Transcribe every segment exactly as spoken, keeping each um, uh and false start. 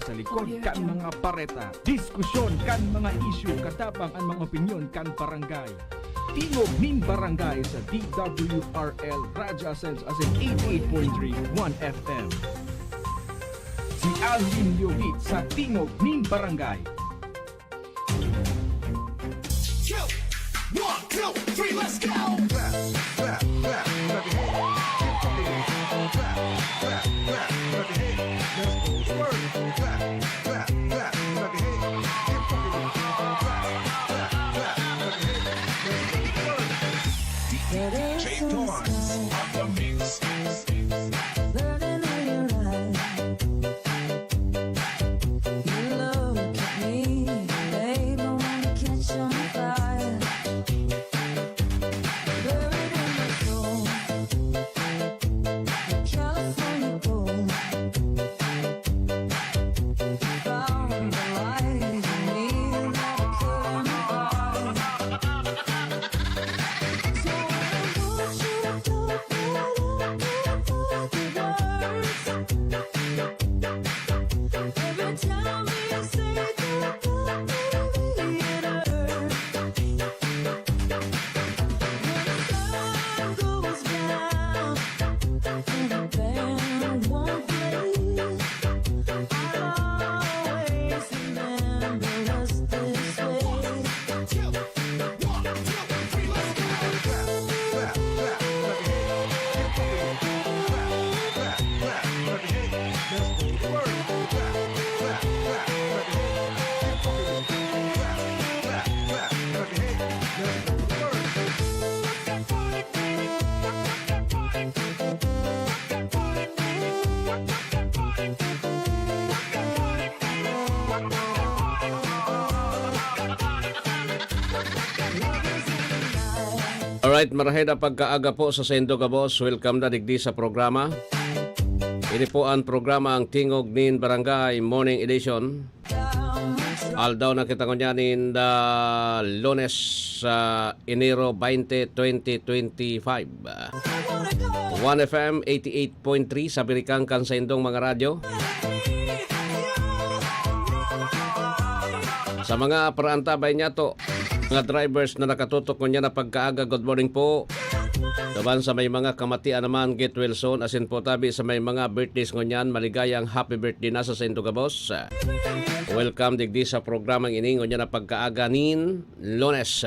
Sa likod kan mga bareta, diskusyon kan mga isyu, katabang an mga opinyon kan barangay. Tingog nin Barangay sa D W R L Radyo Ascenso asin eighty-eight point three One F M. Si Alvin Yogit sa Tingog nin Barangay. Two, one, two, three, let's go! Clap, clap, clap, clap your hands. Get funky with it. Clap, clap, clap, clap your hands. Let's go to work. Clap, clap, clap, clap your hands. Get funky with it. Clap, clap, clap, clap your hands. Let's go to work. D J Torrance on the mix. Burning in your eyes. You look at me, babe, I wanna catch on fire. Buried in my soul, the California gold. Found the light in me that I couldn't buy. So I want you to go for the words. Every time we say goodbye, baby, it hurts. When the sun goes down and the band won't play, I'll always remember us this way. Alright, marahay na pagkaaga po sa saindo gabos. Welcome na digdi sa programa. Ini po ang programa, ang Tingog nin Barangay Morning Edition. Aldaw na kita ngunyan in the Lunes, sa Enero twenty, twenty twenty-five. One F M eighty-eight point three sa birikang kan saindong mga radyo. Sa mga paraantabay niyato, mga drivers na nakatutok ngunyan na pagkaaga, good morning po. Duman sa may mga kamatian naman, get well soon. Asin po tabi sa may mga birthdays ngunyan, maligayang happy birthday na sa saindo gabos. Welcome digdi sa programang ini, ngunyan na pagkaaga nin Lunes.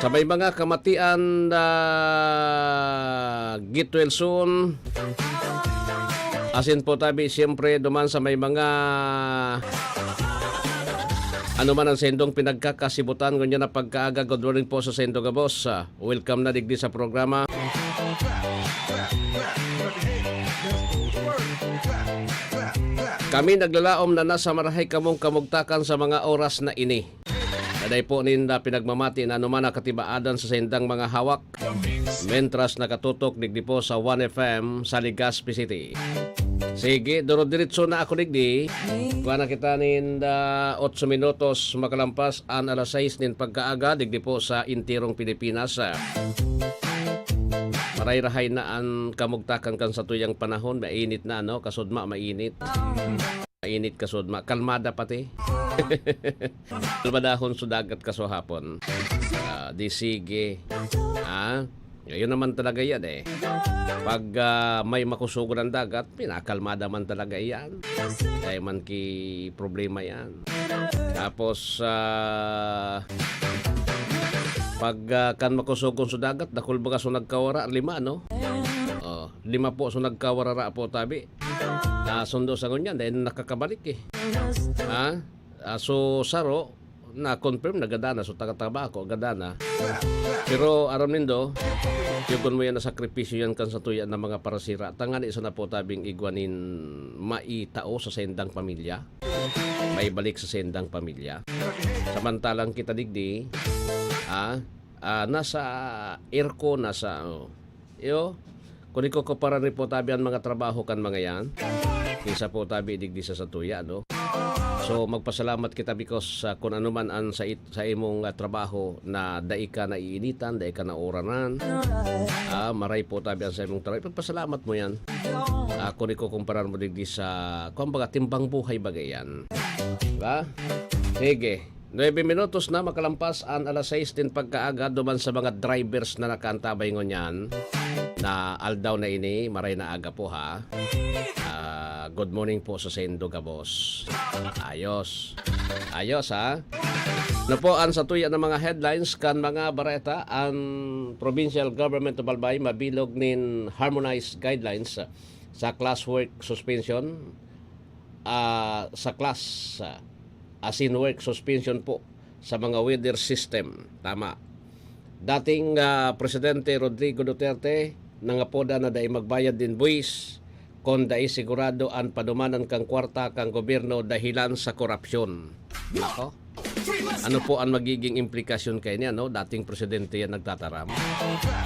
Sa may mga kamatian, ah, get well soon. Asin po tabi, siyempre, duman sa may mga ano man ang saindong pinagkakasibutan, ngunyan na pagkaaga, good morning po sa saindo gabos. Ah, welcome na digdi sa programa. Kami naglalaom na nasa marahay kamong kamugtakan sa mga oras na ini. Daday po ninda pinagmamati na anuman na katibaadan sa saindang mga hawak, mentras nakatutok digdi po sa One F M sa Legazpi City. Sige, durodiritso na ako digdi. Kuha na kita ninda otso minutos makalampas an alas sais nin pagkaaga digdi po sa enterong Pilipinas. Maray-rahay na an kamugtakan kan satuyang panahon, mainit na, ano, kasudma, mainit. Mainit kasudma, kalmada pati. Kalmadahon so dagat kasuhapon. Ah, di sige. Ah, ngayon naman talaga yan eh. Pag, ah, may makusugon ang dagat, pinakalmada man talaga yan. Dahil man ki problema yan. Tapos, ah, pag, ah, kan makusugon so dagat, dakul baga so nagkawara, lima, no? Oh, lima po so nagkawara ra po tabi. Nasundo sa ngunyan, dahil nakakabalik eh. Ha? Ah, so, saro, na-confirm, nagada na. So, taga-tabako, gada na. Pero, aram nindo, yugon mo yan na sakripisyo yan kan satuya na mga parasira. Tangani sana po tabing igwa nin maitao sa sendang pamilya. Maibalik sa sendang pamilya. Samantalang kita digdi, ah, ah, nasa aircon, nasa, oh, Iyo, kung ikukumpara rin po tabi ang mga trabaho kan mga yan, kaysa po tabi digdi sa satuya, no? So, magpasalamat kita because, ah, kun ano man an sa it-, sa imong, ah, trabaho na dai ka naiinitan, dai ka nauranan, ah, maray po tabi an sa imong trabaho. Ipagpasalamat mo yan. Ah, kun ikukumparar mo digdi sa, kumbaga, timbang buhay baga yan. Diba? Sige. Nuebe minutos na makalampas an alas sais nin pagkaaga duman sa mga drivers na nakaantabay ngunyan na aldaw na ini, maray na aga po ha. Ah, good morning po sa saindo gabos. Ayos. Ayos ha. Na po an satuya ng mga headlines kan mga bareta, ang Provincial Government of Albay mabilog nin harmonized guidelines sa classwork suspension, ah, sa class, ah, asin work suspension po sa mga weather system. Tama. Dating, ah, Presidente Rodrigo Duterte nangapoda na dai magbayad nin buwis kon dai sigurado an padumanan kan kwarta kan gobyerno dahilan sa korapsyon. Nako. Ano po ang magiging implikasyon kaini, no? Dating presidente yan nagtataram.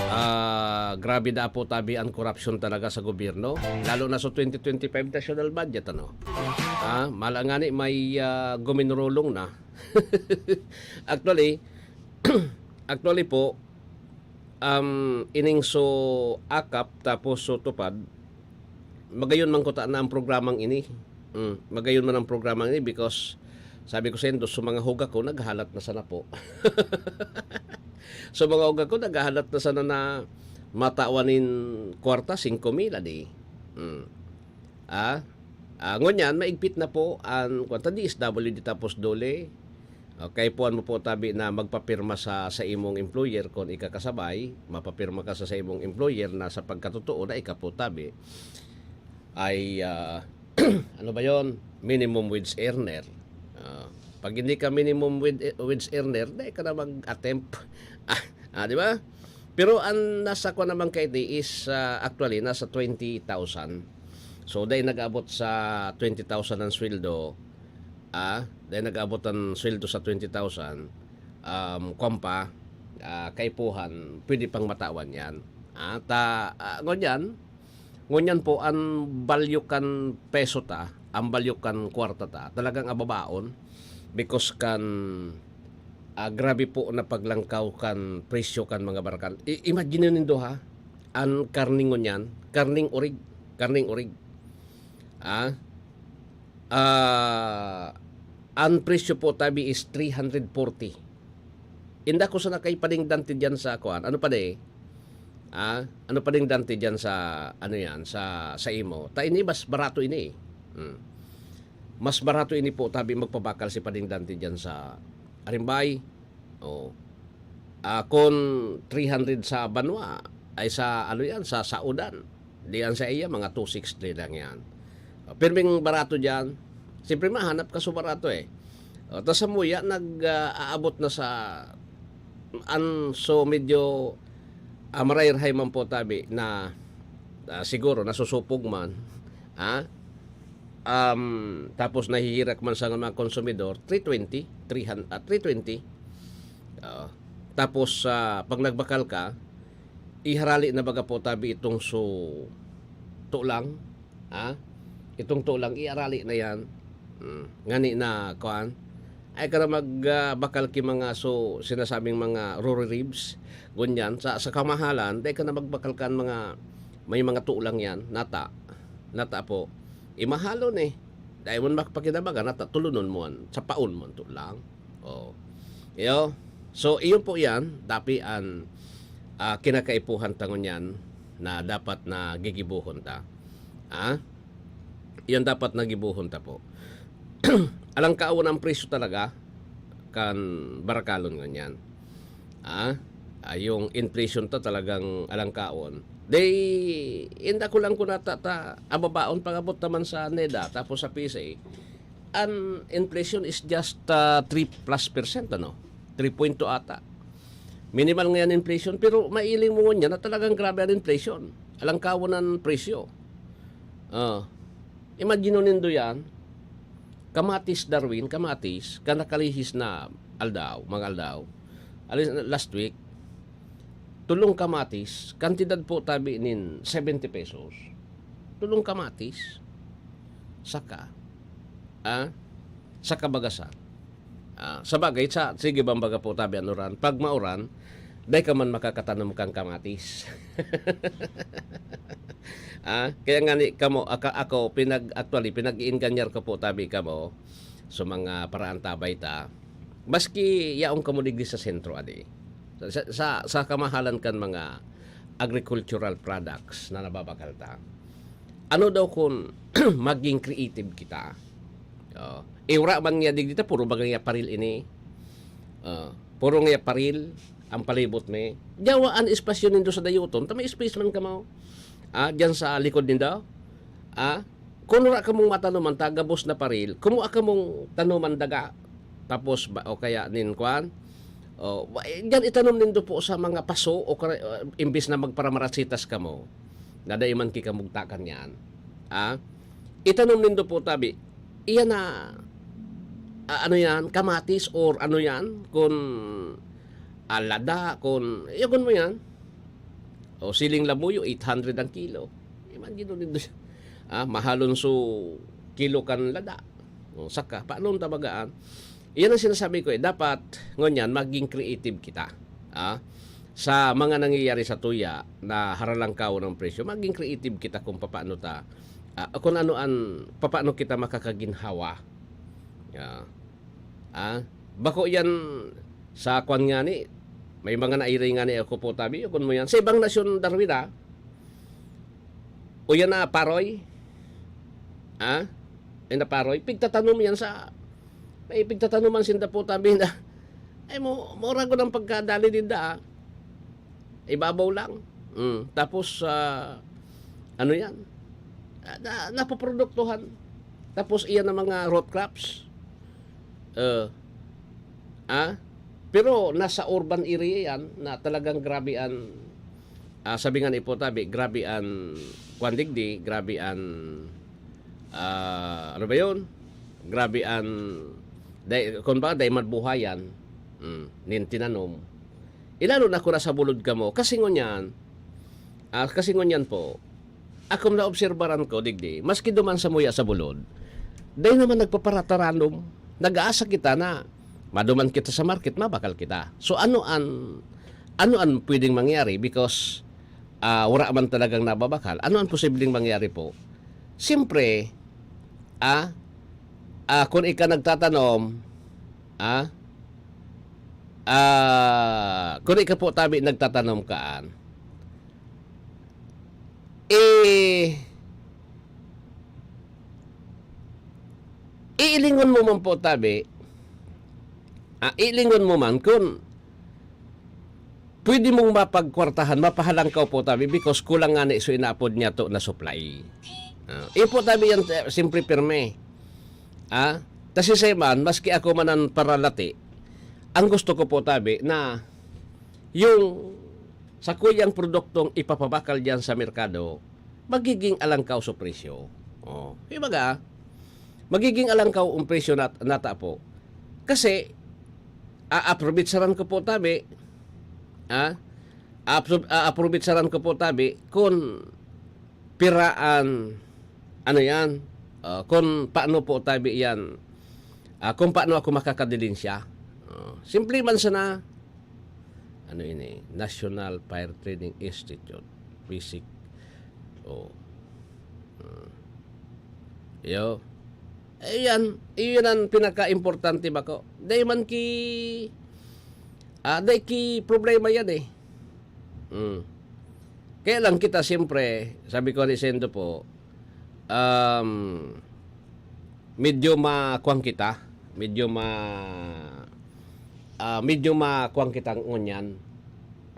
Ah, grabe na po tabi ang korapsyon talaga sa gobyerno, lalo na sa twenty twenty-five national budget, ano? Ah, mala nga ni may, ah, guminurulong na. Actually, actually po, um, ining so akap tapos so tupad, magayon man kuta na ang programang ini. Mm, magayon man ang programang ini because sabi ko sa indo, so mga huga ko, naghalat na sana po. So mga huga ko, naghalat na sana na matawan nin kwarta, singko mil, adi. Mm. Ah, ah, ngunyan, maigpit na po ang, kwan ta, D S W D tapos DOLE. Ah, kaipuhan mo po tabi na magpapirma sa, sa imong employer kun ika kasabay, mapapirma ka sa, sa imong employer na sa pagkatotoo na ika po tabi ay, ah, ano ba yon? Minimum wage earner. Ah, pag hindi ka minimum wage, wage earner, dai ka na mag-attempt. Ah, ah, di ba? Pero ang nasa ko naman kaini is, ah, actually, nasa twenty thousand. So, dai nag-abot sa twenty thousand ang sweldo. Ah, dai nag-abot ang sweldo sa twenty thousand. Um, kwan pa, ah, kaipuhan, pwede pang matawan yan. Ah, ta, ah, ngunyan, ngunyan po, ang value kan peso ta, ang value kan kwarta ta, talagang ababaon because kan, ah, grabe po na paglangkaw kan presyo kan mga barakal. I-, imagine nindo ha, ang karne ngunyan, karneng orig, karneng orig. Ah, ah, ang presyo po tabi is three hundred forty. Inda ko sana kay padingdante diyan sa kuan. Ano pa di? Ah, ano padingdante diyan sa, ano yan, sa, sa imo? Ta ini mas barato ini eh. Hmm. Mas barato ini po tabi magpabakal si padingdante diyan sa Arimbay. Oh. Ah, kun three hundred sa banwa, ay sa, ano yan, sa saodan. Diyan sa iya, mga two sixty lang yan. Ah, pirming barato diyan. Siyempre, mahanap ka sa barato eh. Oh, tas sa muya, nag, ah, aabot na sa, an, so medyo, ah, marayrahay man po tabi na, ah, siguro nasusupog man. Ha? Um, tapos nahihirak man sa mga konsumidor, three twenty, three hundred, ah, three twenty. Oo. Tapos, ah, pag nagbakal ka, iharali na baga po tabi itong so tulang, ha? Itong tulang, iarali na yan. Hmm. Ngani na, kuan, ay ka na mag, ah, bakal ki mga so sinasabing mga rory ribs, gunyan, sa, sa kamahalan, dai ka na magbakal kan mga, may mga tulang yan, nata, nata po. Imahalon eh. Dai mo makapakinabagan, nata, tulunon mo an, sapaon mo an tulang. Oh. Iyo. So, iyo po yan, dapi an, ah, kinakaipuhan ta ngunyan na dapat na gigibohon ta. Ah? Yan dapat na gibohon ta po. Alangkaon ang presyo talaga kan barakalon ngunyan. Ah? Ah, yung inflation ta talagang alangkaon. They, inda ko lang kunata ta, ababaon pag-abot naman sa neda, tapos sa P S A, an inflation is just, ah, three plus percent, ano? Three point two ata. Minimal ngayon inflation, pero mailing mo niya na talagang grabe ang inflation. Alangkaon ang presyo. Ah, imagine nindo yan, kamatis, Darwin, kamatis, kan nakalihis na aldaw, mga aldaw, alis-, last week, tulong kamatis, kantidad po tabi nin seventy pesos. Tulong kamatis. Saka, ah, sa kabagasan. Ah, sa bagay, sa, sige bang baga po tabi an uran? Pag mauran, dai ka man makakatanom kang kamatis. Ah, kaya nga ni kamo, aka-, ako, pinag-, actually, pinag-iinganyar ko po tabi kamo sa mga paraan tabay ta. Maski yaong kamo digdi sa sentro, adi. Sa, sa, sa kamahalan kan mga agricultural products na nababakal ta. Ano daw kung maging creative kita? Oh, eh, wala man niya digdi ta, puro baga niya paril ini. Oh, puro niya paril ang palibot mi. Yawa an espasyo nindo sa dayoton, ta may space man kamo. Ah, diyan sa likod nindo. Ah, kung wala kamong matanoman, ta gabos na paril, kumuha kamong tanoman daga. Tapos, ba, o kaya nin kwan, o, ba, eh, diyan itanom nindo po sa mga paso o kara-, ah, imbis na magparamarasitas kamo, na dai man ki kamugtakan yan. Ah, itanom nindo po tabi, iyan na, ah, ano yan, kamatis or ano yan, kun, ah, lada, kun, yagon mo yan. O, siling labuyo, eight hundred ang kilo. Imagine mo nindo siya. Ah, mahalon so kilo kan lada. O, saka, paano ang tabagaan? Iyan ang sinasabi ko eh, dapat, ngunyan, maging creative kita. Ah, sa mga nangyayari sa tuya na haralangkaw ng presyo, maging creative kita kung papaano ta, ah, kung ano an, papaano kita makakaginhawa. Ah, ah, bako yan sa kwan nga ni, may mga nairay nga ni ako po tabi, kun mo yan. Sa ibang nasyon, Darwin, ah, o yan na paroy, ah, ay na paroy, pigtatanom yan sa, may pigtatanom man sinda po tabi na, ay mo, mura ko ng pagkadali din da, ah. Ibabaw lang. Mm. Tapos, ah, ano yan? Ah, na, napoproduktuhan. Tapos, iyan ang mga root crops. Eh, ah? Pero nasa urban area yan na talagang grabe an, ah, sabi nga ni Ipo Tabi, grabe an kwan digdi, grabe an, ah, ano ba yun? Grabe an, dai, kung ba, dai madbuhayan, mm, nin tinanom. Ilalo na kung nasa bulod kamo. Kasi ngunyan, ah, kasi ngunyan po, akong naobserbaran ko, digdi, maski duman sa muya sa bulod, dai naman nagpaparataranom. Nag-aasa kita na maduman kita sa market, mabakal kita. So, ano an, ano an pwedeng mangyari? Because, ah, wala man talagang nababakal. Ano an posibleng mangyari po? Siyempre, ah, ah, kung ika nagtatanom, ah, ah, kung ika po tabi nagtatanom kaan, eh, iilingon mo man po tabi, ah, iilingon mo man kun pwede mong mapagkwartahan, mapahalangkaw po tabi, because kulang nga ni so inaapod niya to na supply. Ah, iyo po tabi yan, eh, simple pirme. Ah, kasi sa iban, maski ako man ang paralati, ang gusto ko po tabi na yung sakuyang produktong ipapabakal diyan sa merkado, magiging alangkaw sa presyo. Oh, ibaga, magiging alangkaw ang presyo nat-, nata po. Kasi, aaprobitsaran ko po tabi, ah, aapro-, aaprobitsaran ko po tabi kung piraan, ano yan, ah, kung paano po tabi yan, ah, kung paano ako makakadilin siya. Oh, simple man sana, ano ini, National Fire Training Institute, basic. Oh. Hmm. Yo. Ayan, iyon ang pinaka-importante ba ko. Dai man ki, ah, dai ki problema yan eh. Hmm. Kaya lang kita, siyempre, sabi ko ni Sendo po, um, medyo makuwang kita, medyo ma-, ah, medyo makuwang kita ngunyan,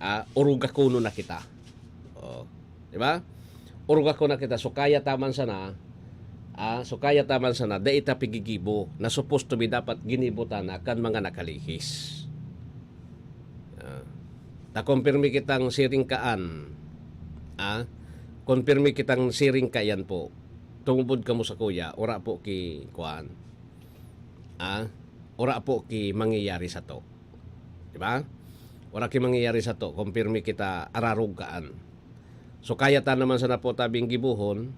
ah, urugakonon na kita. Oh, di ba? Urugakonon na kita. So, kaya taman sana, ah, so, kaya taman sana, dai ta pigigibo na supposed to be dapat ginibo ta na kan mga nakalihis. Ah, ta kumpirmi kitang siring kaan, ah, kumpirmi kitang siring kayan po. Tumubod kamo sa kuya, ora po ki kuan. Ah, ora po ki mangyayari sato. Di ba? Ora ki mangyayari sato, kumpirmi kita ararog kaan. So, kaya ta naman sana po tabing gibohon,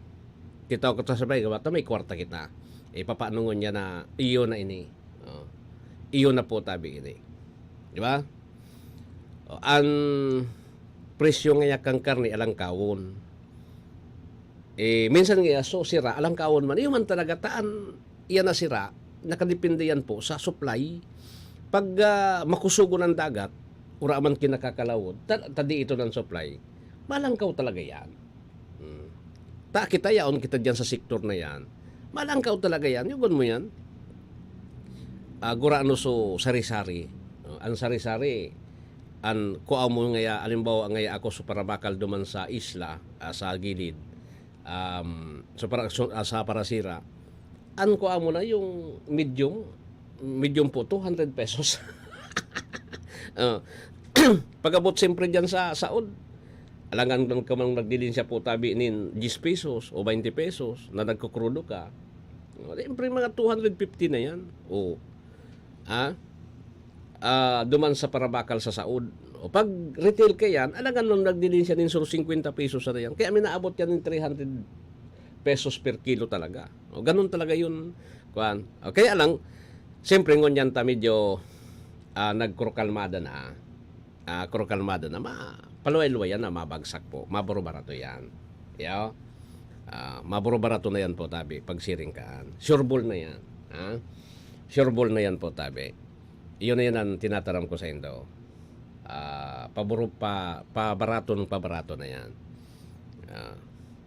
Kita ko ta sa bay, gawa ta may kwarta kita. Eh, papaano ngunyan na iyo na ini? Oh. Iyo na po tabi ini. Di ba? Oh, an presyo ngaya kan karne alangkawon. Eh, minsan ngaya, so, sira, alangkawon man. Iyo man talaga, taan, iyan na sira, nakadepende yan po sa supply. Pag, ah, makusugon ang dagat, ura man kinakakalawod, ta-, tadi ito ng supply, malangkaw talaga yan. Hmm. Ta kita, yaon kita diyan sa sektor na yan. Malangkaw talaga yan. Yugon mo yan. Ah, gurano so sari-sari. Oh, ang sari-sari, ang kua mo ngaya, alimbawa ngaya ako so parabakal duman sa isla, ah, sa gilid. Um, so para, so, ah, sa parasira. Ang kua mo na yung medium, medium po, two hundred pesos. Ah, pag-abot siyempre diyan sa saod, alangan lang ka mang nagdilin siya po tabi nin diyes pesos o baynte pesos na nagkukrudo ka. O, siyempre, mga two hundred fifty na yan. O, ha? Ah, duman sa parabakal sa saod. O, pag retail ka yan, alangan lang nagdilin siya nin solo singkwenta pesos na yan. Kaya may naabot yan ng three hundred pesos per kilo talaga. O, ganun talaga yun. Kuan. O, kaya lang, siyempre, ngunyan ta medyo, ah, nagkrokalmada na. Ah, krokalmada na, ma-, paluway-luway yan na mabagsak po. Maburo-barato yan. Yo? Ah, maburo-barato na yan po, tabi, pag siring kaan. Sure ball na yan. Ha? Sure ball na yan po, tabi. Iyon na yan ang tinataram ko sa indo. Ah, paburo-, pa-, pabaraton, pabarato na yan. Ah,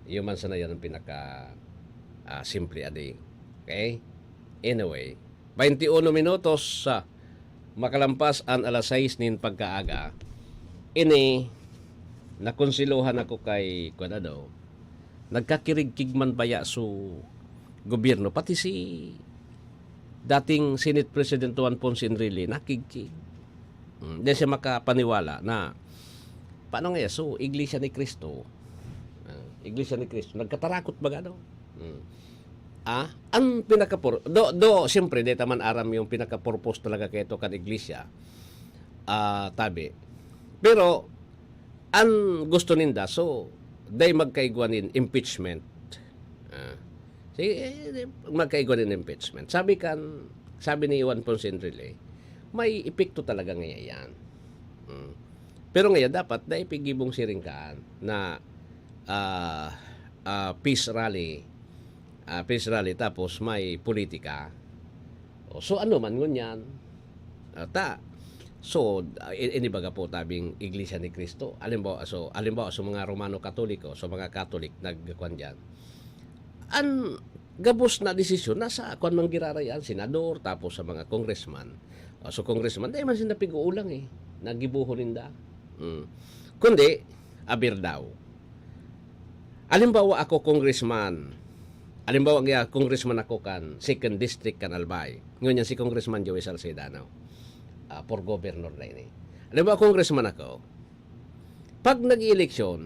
iyon man sana yan ang pinaka, ah, simple adi. Okay? Anyway, baynte uno minutos sa makalampas an alas sais nin pagkaaga. Ini, nakonselohan ako kay, kuwan ano, nagkakirigkig man baya so gobyerno, pati si dating Senate President Juan Ponce Enrile, nakigkig. Hmm, di siya makapaniwala na, paano nga, so, Iglesia ni Cristo, ah, Iglesia ni Cristo, nagkatarakot baga, no? Hmm. Ah, ang pinakapur-, do, do, siyempre, di ta man aram yung pinaka-purpose talaga kaito kan iglesia. Ah, tabi. Pero, ang gusto ninda, so, dai magkaigwa nin impeachment. Ah, sige, eh, di, magkaigwa nin impeachment. Sabi kan, sabi ni Juan Ponce Enrile, may epekto talaga ngaya yan. Mm. Pero ngaya, dapat dai pigibong siring kaan na, ah, ah, peace rally, ah, peace rally, tapos may politika. O, so, ano man ngunyan? Ah, ta, so, ah, i-, inibaga po tabing Iglesia ni Cristo. Halimbawa, so, halimbawa, sa mga Romano Katoliko, sa mga Catholic, nagkuhan diyan. An gabos na desisyon, nasa kuwan man giraray yan, senador, tapos sa mga congressman. O, so, congressman, dai man sinda pig-uulang eh. Nagibuhon ninda. Mm. Kundi, aber daw. Halimbawa, ako, congressman. Halimbawa, nga, congressman ako kan second district kan Albay. Ngunyan, si Congressman Joey Salceda, no? Ah, for governor na ini. Halimbawa, congressman ako. Pag nag-ieleksyon,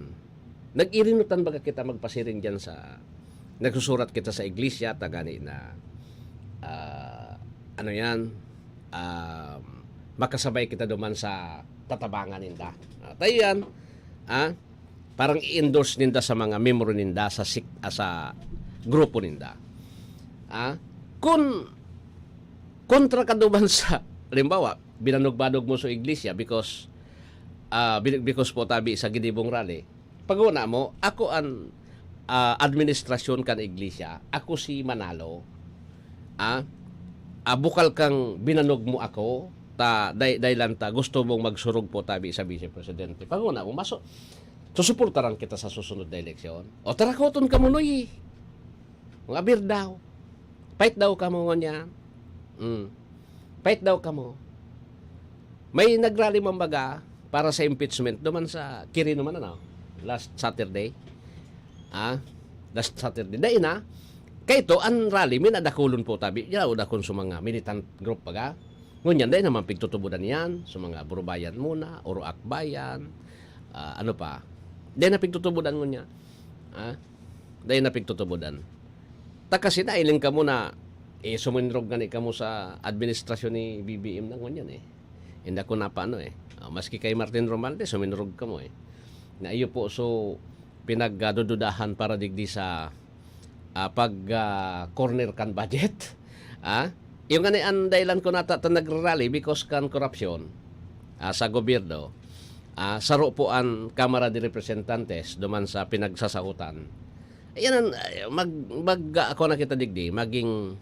nag-irinutan baga kita magpasiring diyan sa, nagsusurat kita sa iglesia, tagani na, ah, ano yan, um, makasabay kita duman sa tatabangan ninda. Ah, tayo yan, ah, parang i-endorse ninda sa mga miyembro ninda sa sik-, ah, sa grupo ninda. Ah, kun kontra ka duman sa, halimbawa, binanog-banog mo sa iglesia because, ah, bin-, because po tabi sa ginibong rally, paguna mo, ako an, ah, administrasyon kan iglesia, ako si Manalo. Ah, ah, bukal kang binanog mo ako, ta, day-, daylan ta, gusto mong magsurog po tabi sa Vice Presidente. Paguna mo, maso-, susuportaran kita sa susunod na eleksyon. O, tarakoton ka mo, Noy. Mga birdaw. Pait daw kamo ngunyan. Mm. Pait daw kamo. May nag-rally man baga para sa impeachment duman sa Quirino man, ano? Last Saturday. Ah, last Saturday. Dai na. Kaito, an rally, minadakulon po tabi. Yaw, dakon sa mga militant group baga. Ngunyan, dai naman pigtutubodan yan. Sa mga Burubayan muna, Oro Akbayan, ah, ano pa. Dai na pigtutubodan ngunyan. Ah, dai na pigtutubodan. Ta kasi nailing kamo na, eh, suminrog ngani kamo sa administrasyon ni B B M na ngunyan, eh. Hindi ako napaano, eh. Ah, maski kay Martin Romualdez, suminrog kamo, eh. Na iyo po, so, pinagdududahan para digdi sa, ah, pag, ah, corner kan budget. Ah, yung ngani an dahilan ko nata ta nagrarally because kan korupsyon, ah, sa gobyerno, ah, saro po an Kamara de Representantes duman sa pinagsasaotan. Yan an, ay, mag-, mag-, ako na kita digdi, maging,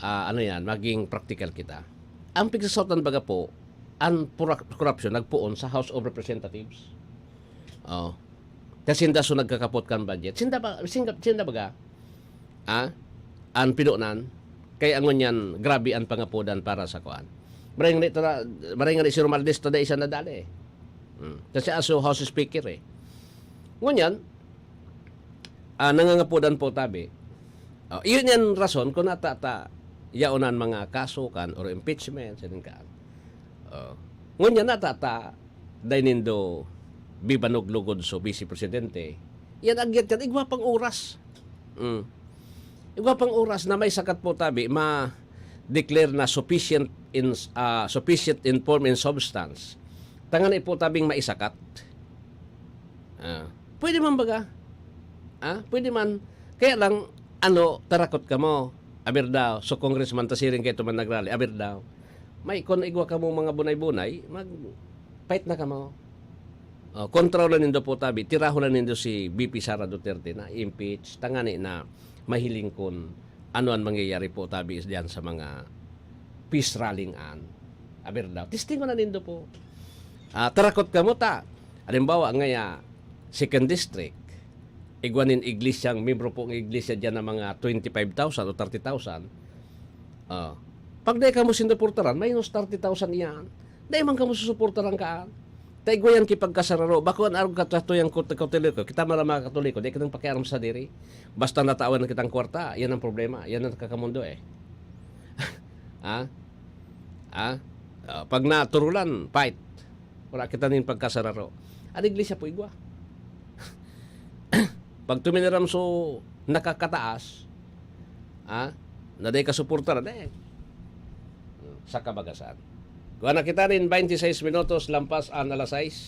ah, ano yan, maging practical kita. Ang pigsasaotan baga po, an pura-, korupsyon nagpoon sa House of Representatives. Oh. Kasi sinda so nagkakapot kan budget. Sinda ba, sinda, sinda baga? Ah? An pinunan? Kaya ngunyan, grabe an pangapodan para sa kuan. Maray ngani tara, maray ngani si Romualdez ta dai siya nadali. Hmm. Kasi aso House Speaker eh. Ngunyan, ah, nangangapodan po tabi. Oh, iyon yan rason kung nata ta yaon an mga kaso kan or impeachment, sining kaan. Oh. Ngunyan nata ta, dai nindo bibanog lugod so Vice Presidente. Yan agyat yan, igwa pang oras. Mm. Igwa pang oras na may sakat po tabi, ma-declare na sufficient in, ah, sufficient in form and substance. Tangani po tabing maisakat. Ah, pwede man baga? Ah, pwede man. Kaya lang, ano, tarakot kamo. Aber daw, so congressman ta siring kayo tuman nagrally. Aber daw, may kun igwa kamo mga bunay-bunay, mag-fight na kamo. Oh, kontra na nindo po tabi, tiraho na nindo si V P Sara Duterte na impeach, tangani na mahiling kun ano an mangyayari po tabi diyan sa mga peace rallying an. Aber daw, testingon na nindo po. Ah, tarakot kamo ta. Halimbawa, ngaya, second district, igwa nin iglesia, ang miyembro po ng iglesia diyan ng mga twenty-five thousand o thirty thousand. Ah, pag dai kamo sinuportaran, minus thirty thousand iyan. Dai man kamo susuportaran kaan. Ta igwa yan kipagkasararo. Bako an arog katratuyan ko, Katoliko. Kita man ang mga Katoliko, dai ka nang pakiaram sa diri. Basta natawan na kitang kwarta, yan ang problema. Yan ang kakamundo eh. Ha? Ha? Ah, pag naturulan, fight. Wala kita nin pagkasararo. An iglesia po igwa. Pag tuminaram so nakakataas, ha? Na dai ka suportaran, eh, sa kabagasan. Kuha na kita nin twenty-six minutos lampas an alas sais.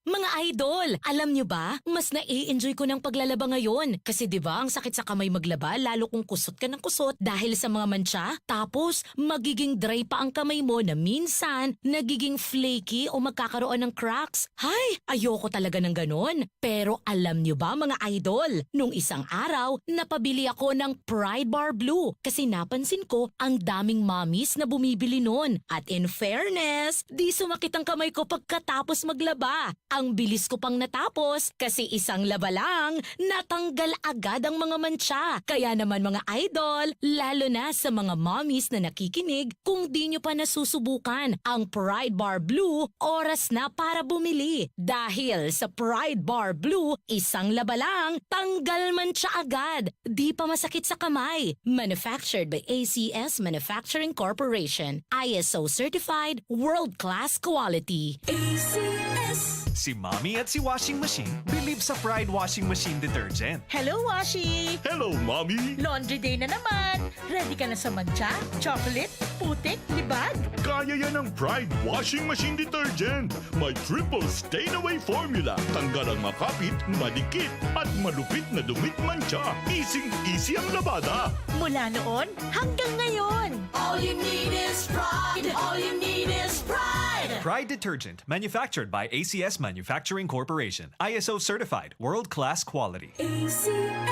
Mga idol, alam nyo ba? Mas nai-enjoy ko ng paglalaba ngayon. Kasi 'di ba, ang sakit sa kamay maglaba, lalo kung kusot ka ng kusot dahil sa mga mantsa. Tapos, magiging dry pa ang kamay mo na minsan nagiging flaky o magkakaroon ng cracks. Hay, ayoko talaga ng ganon. Pero alam nyo ba, mga idol? Nung isang araw, napabili ako ng Pride Bar Blue kasi napansin ko ang daming mommies na bumibili nun. At in fairness, di sumakit ang kamay ko pagkatapos maglaba. Ang bilis ko pang natapos kasi isang laba lang, natanggal agad ang mga mantsa. Kaya naman, mga idol, lalo na sa mga mommies na nakikinig, kung di nyo pa nasusubukan ang Pride Bar Blue, oras na para bumili. Dahil sa Pride Bar Blue, isang laba lang, tanggal mantsa agad. Di pa masakit sa kamay. Manufactured by A C S Manufacturing Corporation. I S O certified, world-class quality. A C S. Si Mommy at si Washing Machine believe sa Pride Washing Machine Detergent. Hello, Washi! Hello, Mommy! Laundry day na naman! Ready ka na sa mantsa, chocolate, putik, libag? Kaya yan ng Pride Washing Machine Detergent. May triple stain away formula. Tanggal ang makapit, madikit, at malupit na dumit mantsa. Easy-easy ang labada. Mula noon hanggang ngayon. All you need is Pride. All you need is Pride. Pride Detergent, manufactured by A C S Manufacturing Corporation. I S O certified, world-class quality. A C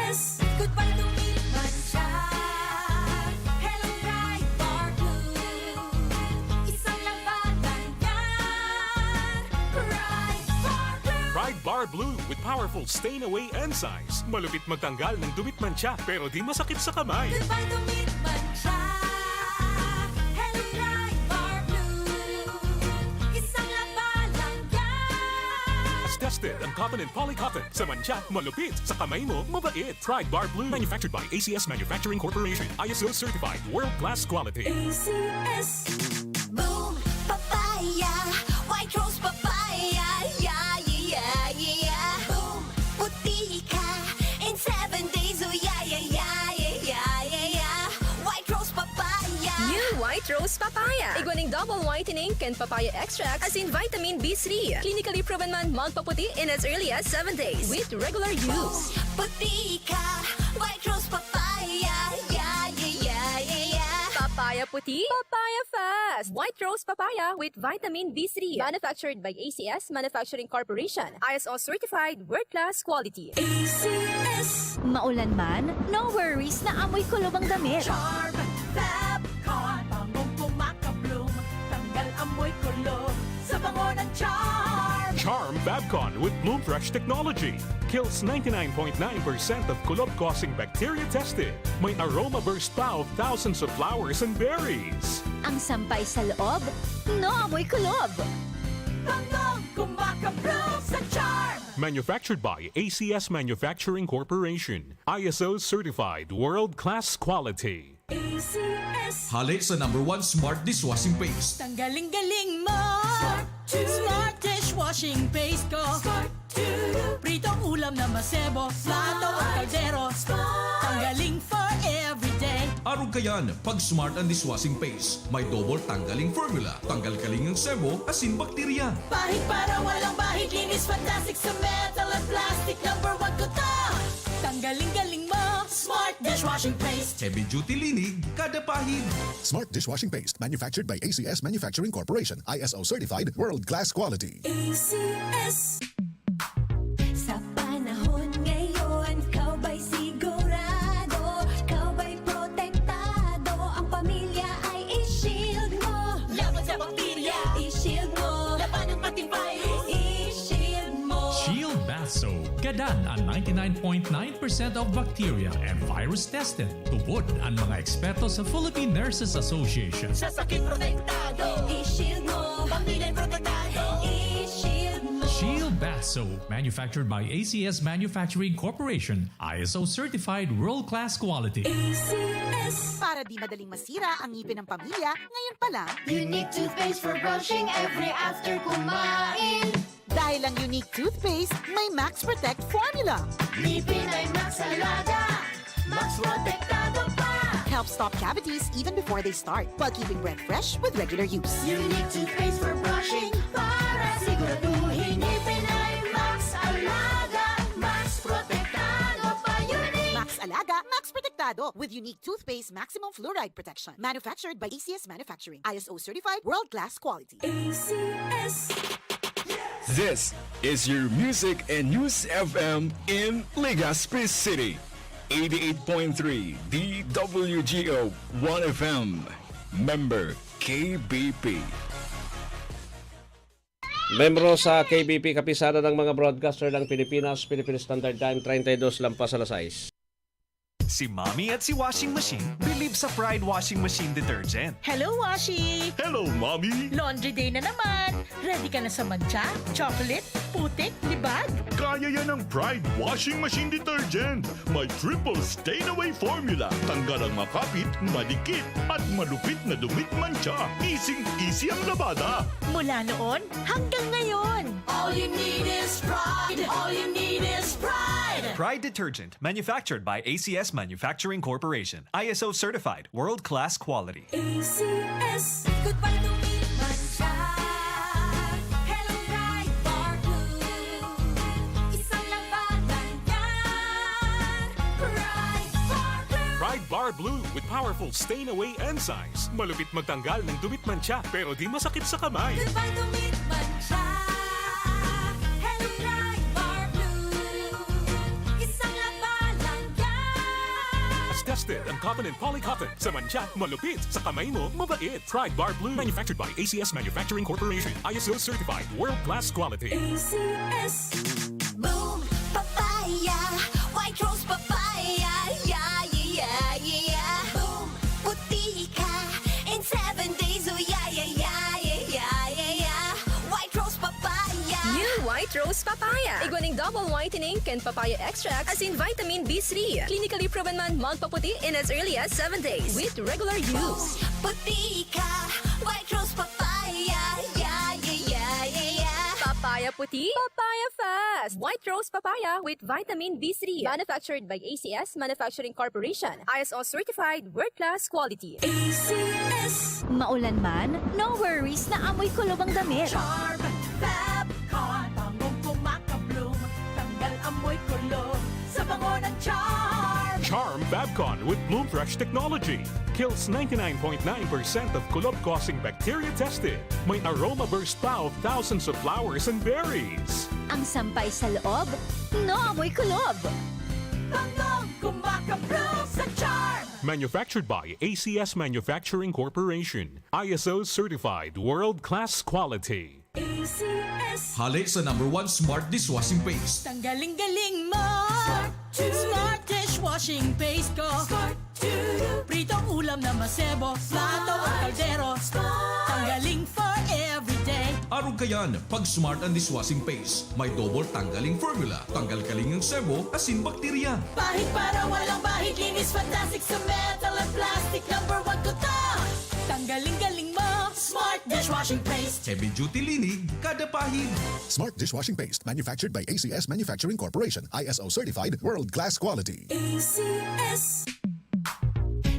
S. Goodbye to me, mantsa. Hello, Pride Bar Blue. Isang labanan yan. Pride Bar Blue. Pride Bar Blue with powerful stain away enzymes. Malupit magtanggal ng dumit mantsa, pero di masakit sa kamay. Goodbye to me, mantsa. Hello, Pride Bar Blue. Isang labanan yan. Tested ang cotton and poly cotton. Sa mantsa, malupit. Sa kamay mo, mabait. Pride Bar Blue. Manufactured by A C S Manufacturing Corporation. I S O certified. World class quality. A C S. Boom Papaya. White Rose Papaya. Yeah, yeah, yeah, yeah, yeah. Boom. Puti ka in seven days. Oh, yeah, yeah, yeah, yeah, yeah, yeah, yeah. White Rose Papaya. New White Rose Papaya. Igwa ning double whitening kan papaya extract, asin vitamin B three. Clinically proven man magpaputi in as early as seven days with regular use. Puti ka, White Rose Papaya, yeah, yeah, yeah, yeah, yeah. Papaya puti, papaya fast. White Rose Papaya with vitamin B three. Manufactured by A C S Manufacturing Corporation. I S O certified, world-class quality. A C S. Maulan man, no worries na amoy kulob ang damit. Charm Fab Con, bangong kumakabloom, tanggal amoy kulob sa bango ng Charm. Charm Fabcon with Bloom Fresh technology kills ninety-nine point nine percent of kulob-causing bacteria tested. May aroma burst pa of thousands of flowers and berries. Ang sampay sa loob, no amoy kulob. Bangong kumakabloom sa Charm. Manufactured by A C S Manufacturing Corporation. I S O certified, world-class quality. A C S. Hale sa number one smart dishwashing paste. Tanggaling-galing mo! Smart to. Smart dishwashing paste ko. Smart to. Pritong ulam na masebo, plato o kaldero. Smart. Tanggaling for everyday. Arog kayan, pag Smart ang dishwashing paste. May double tanggaling formula. Tanggal kaling ang sebo, asin bakterya. Pahid para walang bahid, linis fantastic sa metal at plastic. Number one ko to! Tanggaling-galing mo, Smart dishwashing paste. Heavy duty linig, kada pahid. Smart dishwashing paste, manufactured by A C S Manufacturing Corporation, I S O certified, world-class quality. A C S. Sa panahon ngayon, ikaw ba'y sigurado? Ikaw ba'y protektado? Ang pamilya ay i-shield mo. Laban sa bakterya, i-shield mo. Laban ng matibay, i-shield mo. Shield Bath Soap. Gadan ang ninety-nine point nine percent of bacteria and virus tested. Tubod ang mga eksperto sa Philippine Nurses Association. Sa sakit protektado, i-shield mo. Pamilya protektado, i-shield mo. Shield Bath Soap, manufactured by A C S Manufacturing Corporation, I S O certified, world-class quality. A C S. Para di madaling masira ang ngipin ng pamilya, ngayon pa lang. Unique toothpaste for brushing every after kumain. Dahil ang Unique Toothpaste may Max Protect Formula. Ngipin ay Max Alaga, Max Protektado pa. Helps stop cavities even before they start, while keeping breath fresh with regular use. Unique Toothpaste for brushing para siguraduhin ngipin ay Max Alaga, Max Protektado pa. Unique. Max Alaga, Max Protektado with Unique Toothpaste Maximum Fluoride Protection. Manufactured by A C S Manufacturing. I S O certified, world-class quality. A C S. This is your Music and News F M in Legazpi City. Eighty-eight point three D W G O One F M. Member K B P. Membro sa K B P, Kapisanan ng mga Broadcaster ng Pilipinas, Philippine Standard Time, treinta y dos lampas alas sais. Si Mommy at si Washing Machine believe sa Pride Washing Machine Detergent. Hello, Washi! Hello, Mommy! Laundry day na naman! Ready ka na sa mantsa, chocolate, putik, libag? Kaya yan ng Pride Washing Machine Detergent. May triple stain away formula. Tanggal ang makapit, madikit, at malupit na dumi at mantsa. Easing-easy ang labada. Mula noon hanggang ngayon. All you need is Pride. All you need is Pride. Pride Detergent. Manufactured by A C S Manufacturing Corporation. I S O certified. World-class quality. A C S. Goodbye to meat mantsa. Hello, Pride Bar Blue. Isang labanan yan. Pride Bar Blue. Pride Bar Blue with powerful stain away enzymes. Malupit magtanggal ng dumi at mantsa, pero di masakit sa kamay. Goodbye to meat mantsa. Hello, Pride Bar Blue. Isang labanan yan. As tested ang cotton and polycotton. Sa mantsa, malupit. Sa kamay mo, mabait. Pride Bar Blue. Manufactured by A C S Manufacturing Corporation. I S O certified. World class quality. A C S. Boom! Papaya! White Rose Papaya! Yeah, yeah, yeah, yeah, yeah! Boom! Puti ka in seven days! Oh, yeah, yeah, yeah, yeah, yeah, yeah, yeah! White Rose Papaya! New White Rose Papaya. Igwa ning double whitening kan papaya extract asin vitamin B three. Clinically proven man magpaputi in as early as seven days with regular use. Puti ka, White Rose Papaya, yeah, yeah, yeah, yeah, yeah. Papaya puti, papaya fast. White Rose Papaya with vitamin B three. Manufactured by A C S Manufacturing Corporation. I S O certified, world class quality. A C S. Maulan man, no worries na amoy kulob ang damit. Charm Fab Con, bangong kumakabloom, tanggal amoy kulob sa bango Babcon with Bloom Fresh technology kills ninety-nine point nine percent of kulob-causing bacteria tested. May aroma burst pa of thousands of flowers and berries. Ang sampay sa loob, naamoy kulob. Bangong kumakabro sa charm! Manufactured by A C S Manufacturing Corporation. I S O certified world-class quality. A C S. Hale sa number one smart dishwashing paste. Tanggaling-galing mo! Smart dishwashing paste ko! Smart Pritong ulam na masebo, plato o kaldero. Tanggaling for everyday. Arog kayan, pag smart ang dishwashing paste. May double tanggaling formula. Tanggal kaling ang sebo, asin bakterya. Pahid para walang bahid, linis fantastic sa metal at plastic. Number one ko to! Tanggaling-galing mo, smart dishwashing paste. Heavy duty linig, kada pahid. Smart dishwashing paste, manufactured by A C S Manufacturing Corporation, I S O certified, world class quality. A C S.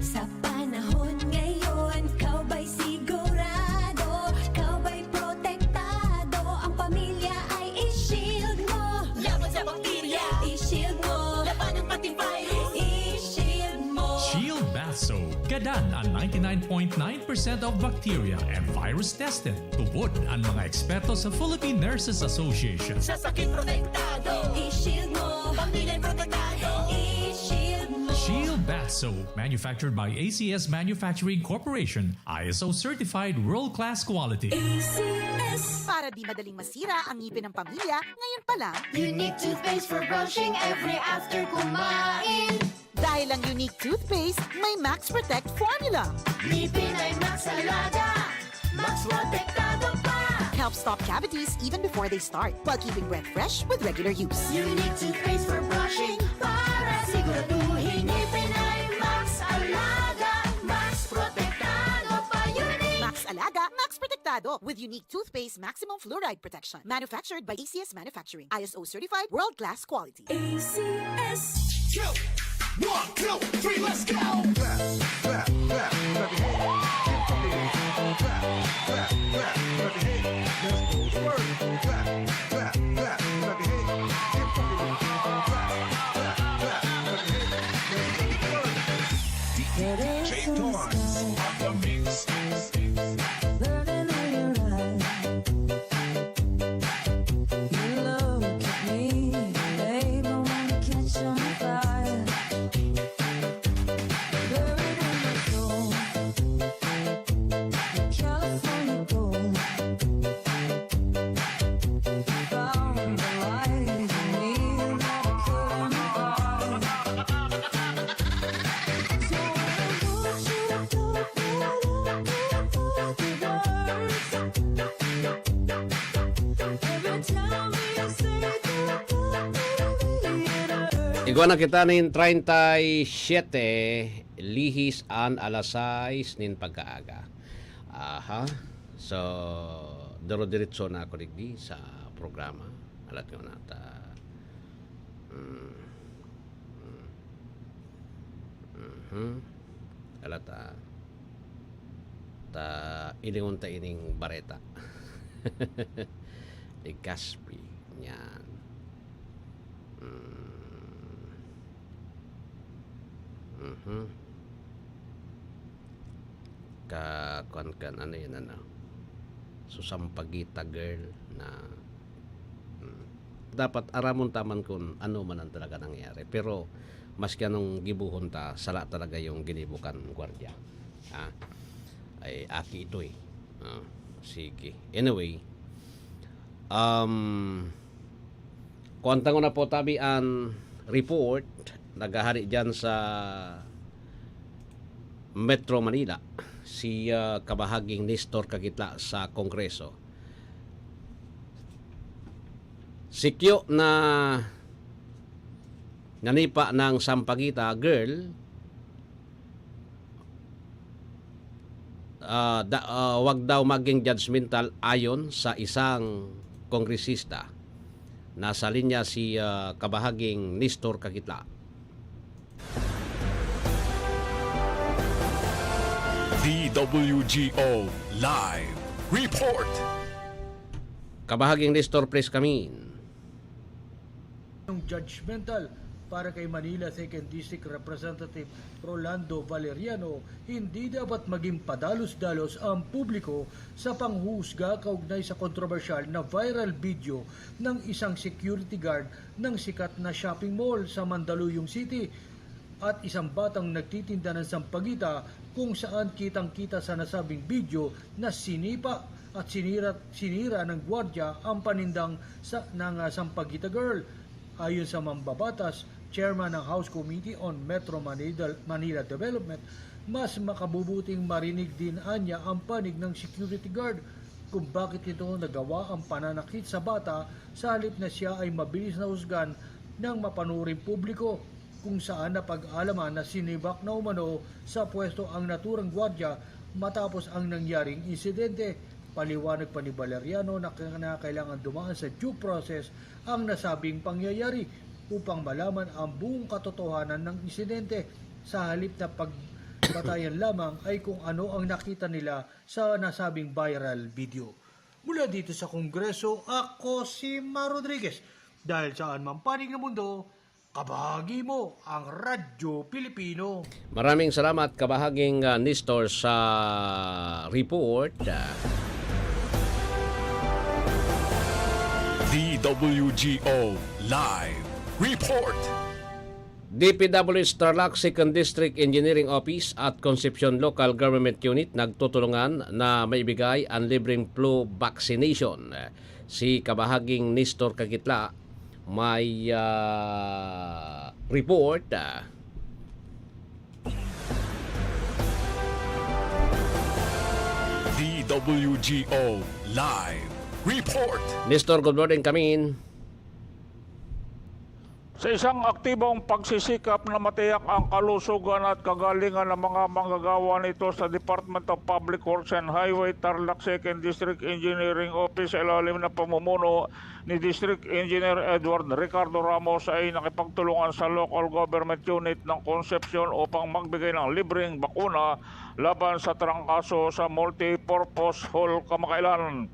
Sa panahon ngayon, ikaw ba'y sigurado? Ikaw ba'y protektado? Ang pamilya ay i-shield mo. Laban sa bakterya. I-shield mo. Labanan pati virus. I-shield mo. Shield Bath Soap. Gadan ang ninety-nine point nine percent of bacteria and virus tested. Tubod ang mga eksperto sa Philippine Nurses Association. Sa sakit protektado. I-shield mo. Pamilya protektado. I-shield mo. Shield Bath Soap, manufactured by A C S Manufacturing Corporation, I S O certified world-class quality. A C S. Para di madaling masira ang ngipin ng pamilya, ngayon pa lang, Unique toothpaste for brushing every after kumain. Dahil ang Unique Toothpaste may Max Protect Formula. Ngipin ay Max Alaga. Max Protektado pa. Helps stop cavities even before they start, while keeping breath fresh with regular use. Unique toothpaste for brushing para siguraduhin ngipin ay Max Alaga. Max Protektado pa. Unique. Max Alaga, Max Protektado with Unique Toothpaste Maximum Fluoride Protection. Manufactured by A C S Manufacturing. I S O certified, world-class quality. A C S. Go! One, two, three, let's go! Clap, clap, clap, clap your hands. Keep fucking it. Clap, clap, clap, clap your hands. Let's go to work. Clap, clap, clap, clap your hands. Keep fucking it. Clap, clap, clap, clap your hands. Let's go to work. D J Torrance on the mix. Burning in your eyes. You look at me, babe, I wanna catch on fire. Buried in my soul, California gold. Found the light in me that I couldn't buy. So I want you to go right up to the words. Every time you say goodbye, baby, it hurts. Igwa na kita nin treinta y siete, lihis an alas sais nin pagkaaga. Aha. So, diro-diretso na ako digdi sa programa. Alat nga na ta. Mm. Mm. Mhm. Alat, ah. Ta, ilingon ta ining bareta. Ni Gaspi, yan. Mm. Mhm. Ka, kuwan kan, ano yan, ano? So, Sampaguita girl na, mm, dapat aramon ta man kun ano man ang talaga nangyari. Pero, maski anong gibohon ta, sala talaga yung ginibo kan gwardiya. Ah, ay, aki ito eh. Ah, sige. Anyway, um, kuwan ta nguna po tabi an report, naghahari dyan sa Metro Manila, si, ah, Kabahaging Nestor Kagitla sa Kongreso. Sikyo na nanipa ng Sampaguita girl, ah, da, ah, wag daw maging judgmental ayon sa isang kongresista. Nasa linya si, ah, Kabahaging Nestor Kagitla. D W G O Live Report. Kabahaging Nestor, please come in. Yung judgmental Para kay Manila Second District Representative Rolando Valeriano, hindi dapat maging padalos-dalos ang publiko sa panghuhusga kaugnay sa kontrobersyal na viral video ng isang security guard ng sikat na shopping mall sa Mandaluyong City at isang batang nagtitinda ng sampagita, kung saan kitang-kita sa nasabing video na sinipa at sinira, sinira ng gwardya ang panindang sa, ng, ah, sampagita girl. Ayon sa mambabatas, chairman ng House Committee on Metro Manila, Manila Development, mas makabubuting marinig din anya ang panig ng security guard kung bakit nito nagawa ang pananakit sa bata, sa halip na siya ay mabilis na husgan ng mapanuring publiko, kung saan napag-alaman na sinibak na umano sa pwesto ang naturang gwardya matapos ang nangyaring insidente. Paliwanag pa ni Valeriano na kinakailangan dumaan sa due process ang nasabing pangyayari upang malaman ang buong katotohanan ng insidente, sa halip na pagbatayan lamang ay kung ano ang nakita nila sa nasabing viral video. Mula dito sa Kongreso, ako si Mar Rodriguez. Dahil saan mang panig ng mundo, kabahagi mo ang Radyo Pilipino. Maraming salamat, kabahaging, ah, Nestor, sa report. Ah, D W G O Live Report. D P W H Tarlac Second District Engineering Office at Concepcion Local Government Unit nagtutulungan na maibigay ang libreng flu vaccination. Si kabahaging Nestor Kagitla may, ah, report, ah. D W G O Live Report. Nestor, good morning, come in. Sa isang aktibong pagsisikap na matiyak ang kalusugan at kagalingan ng mga manggagawa nito sa Department of Public Works and Highway, Tarlac Second District Engineering Office, sa ilalim ng pamumuno ni District Engineer Edward Ricardo Ramos, ay nakipagtulungan sa Local Government Unit ng Concepcion upang magbigay ng libreng bakuna laban sa trangkaso sa Multipurpose Hall kamakailan.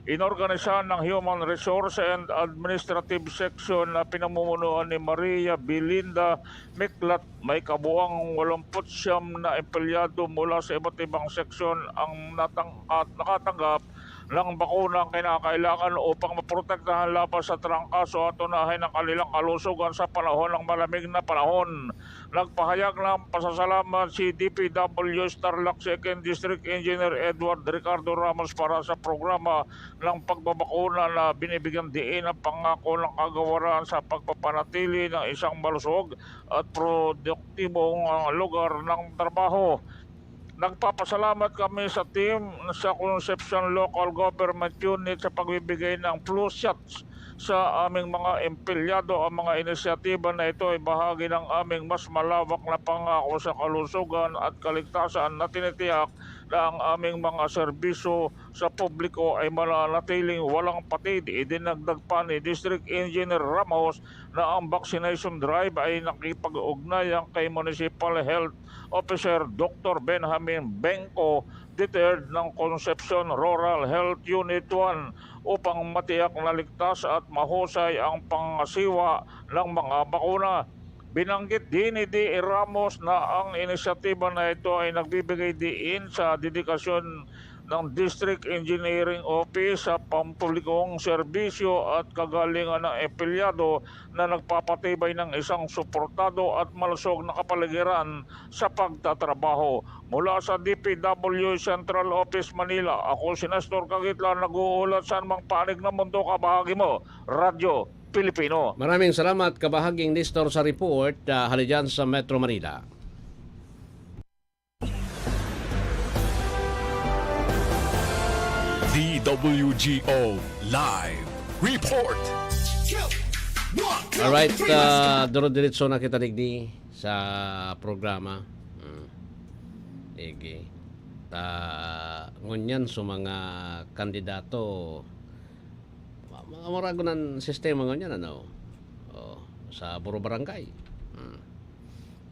Inorganisahan ng Human Resource and Administrative Section na pinamumunuan ni Maria Belinda Miklat, may kabuang walumput siyam na empleyado mula sa iba't ibang seksyon ang natang-, at nakatanggap ng bakuna ang kinakailangan upang maprotektahan laban sa trangkaso at unahin ang kanilang kalusugan sa panahon ng malamig na panahon. Nagpahayag ng pasasalamat si D P W H Tarlac Second District Engineer Edward Ricardo Ramos para sa programa ng pagbabakuna na binibigyan diin ang pangako ng kagawaran sa pagpapanatili ng isang malusog at produktibong, ah, lugar ng trabaho. Nagpapasalamat kami sa team sa Concepcion Local Government Unit sa pagbibigay ng flu shots sa aming mga empleyado. Ang mga inisyatiba na ito ay bahagi ng aming mas malawak na pangako sa kalusugan at kaligtasan na tinitiyak na ang aming mga serbisyo sa publiko ay mananatiling walang patid. Idinagdag pa ni District Engineer Ramos na ang vaccination drive ay nakipag-ugnayan kay Municipal Health Officer Doktor Benjamin Bengco the third ng Concepcion Rural Health Unit one upang matiyak na ligtas at mahusay ang pangasiwa ng mga bakuna. Binanggit din ni D E Ramos na ang inisyatiba na ito ay nagbibigay diin sa dedikasyon ng District Engineering Office sa pampublikong serbisyo at kagalingan ng empleyado na nagpapatibay ng isang suportado at malusog na kapaligiran sa pagtatrabaho. Mula sa D P W Central Office, Manila, ako si Nestor Kagitla, nag-uulat sa anumang panig ng mundo, kabahagi mo, Radyo Pilipino. Maraming salamat, kabahaging Nestor, sa report, ah, hali dyan sa Metro Manila. D W G O Live Report. Alright, ah, duro-diretso na kita digdi sa programa. Hmm. Sige. Ta, ngunyan, so mga kandidato, ma-, ma-, marago ng sistema ngunyan, ano? Oh, sa puro barangay. Hmm.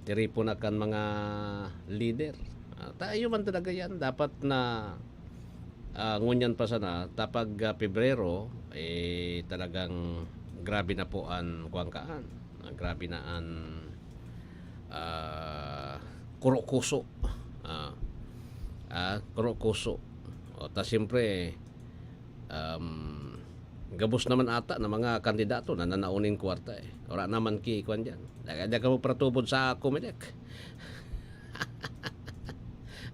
Tiripon na kan mga leader. Ah, tayo man talaga yan. Dapat na, ah, ngunyan pa sana, tapag, ah, Pebrero, eh, talagang grabe na po ang kuwangkaan. Ah, grabe na an, ah, kurokuso. Ah, ah, kurokuso. O, ta siyempre, um, gabos naman ata na mga kandidato na nanao nin kwarta, eh. Wala naman ki-, kwan diyan. Di, di ka magparatubod sa Comelec.